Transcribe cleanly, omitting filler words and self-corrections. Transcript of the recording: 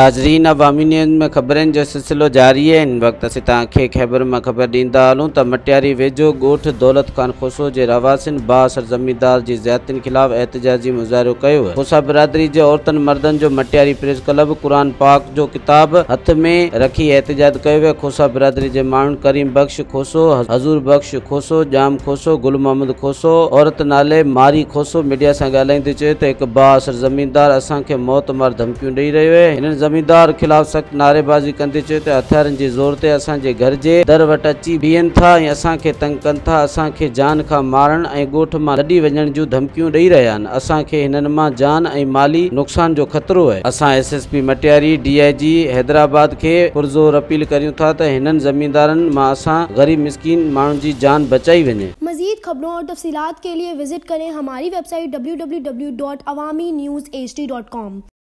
ناظرين عوامي نيوز ۾ خبرن جو سلسلو جاري آهي. هن وقت اسين توهان کي خيبر مان خبر ڏيندا هلون ته مٽياري ويجهو ڳوٺ دولت خان کوسو جي رهواسين بااثر زميندار جي زيادتين خلاف احتجاجي مظاهرو ڪيو. کوسا برادري جي عورتن مردن جو مٽياري پريس ڪلب قرآن پاڪ جو ڪتاب هٿ ۾ رکي احتجاج ڪيو ويو. کوسا برادري جي ماڻهن ڪريم بخش کوسو، حضور بخش کوسو، ڄام کوسو، گل محمد کوسو، عورت نالي ماري کوسو ميڊيا سان ڳالهائيندي چيو ته هڪ بااثر زميندار اسان کي موت مار ڌمڪيون ڏئي رهيو آهي. هنن زميندار خلاف سخت نعريبازي ڪندي چيو ته هٿيارن جي زور تي اسان جي گهر جي در وٽ اچي بيهن ٿا ۽ اسان کي تنگ ڪن ٿا، اسان کي جان کان مارڻ ۽ ڳوٺ مان لڏي وڃڻ جون ڌمڪيون ڏئي رهيا آهن، اسان کي هنن مان جان ۽ مالي نقصان جو خطرو آهي. اسان S S P Matiari, D I G Hyderabad کي پرزور اپيل ڪريون ٿا ته هنن زميندارن مان اسان غريب مسڪين ماڻهن جي جان بچائي وڃي. मज़ीद खबरों और तफसीलात के लिए विज़िट करें हमारी वेबसाइट www.awamiNewsHD.com।